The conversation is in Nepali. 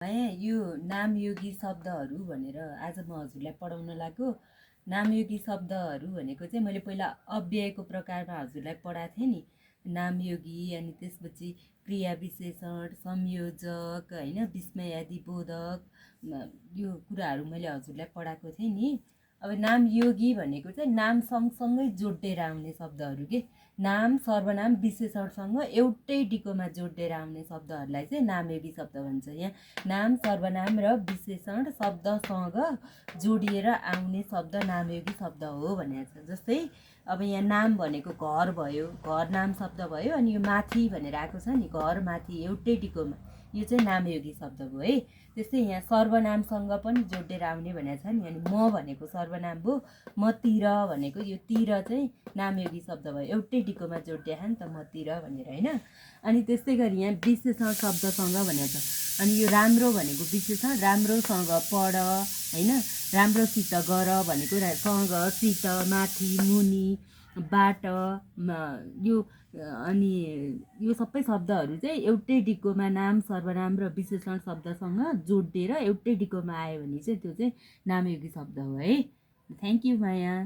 यो नामयोगी शब्दहरू भनेर आज म हजुरलाई पढाउन लाग्यो। नामयोगी शब्दहरू भनेको चाहिँ मैले पहिला अव्ययको प्रकारमा हजुरलाई पढाएको थिएँ नि। नामयोगी अनि त्यसपछि क्रिया विशेषण, संयोजक होइन, विस्मयादि बोधक यो कुराहरू मैले हजुरलाई पढाएको थिएँ नि। अब नामयोगी भनेको चाहिँ नाम सँगसँगै जोडेर आउने शब्दहरू के। नाम सर्वनाम विशेषणसँग एउटै डिकोमा जोडेर आउने शब्दहरूलाई चाहिँ नामयोगी शब्द भन्छ। यहाँ नाम सर्वनाम र विशेषण शब्दसँग जोडिएर आउने शब्द नामयोगी शब्द हो भनेको छ। जस्तै अब यहाँ नाम भनेको घर भयो, घर नाम शब्द भयो। अनि यो माथि भनेर आएको छ नि, घर माथि एउटै डिकोमा, यो चाहिँ नामयोगी शब्द भयो है। त्यस्तै यहाँ सर्वनामसँग पनि जोडेर आउने भनेको छ नि। अनि म भनेको सर्वनाम भयो, मतिर भनेको यो तिर चाहिँ नामयोगी शब्द भयो, एउटै डिकोमा जोडिया नि त मतिर भनेर होइन। अनि त्यस्तै गरी यहाँ विशेषण शब्दसँग भनेको छ। अनि यो राम्रो भनेको विशेषण, राम्रोसँग पढ होइन, राम्रोसित गर भनेको सँग, सित, माथि, मुनि, बाट, यो अनि यो सबै शब्दहरू चाहिँ एउटै डिकोमा नाम सर्वनाम र विशेषण शब्दसँग जोडिएर एउटै डिकोमा आयो भने चाहिँ त्यो चाहिँ नामयोगी शब्द हो है। Thank you Maya.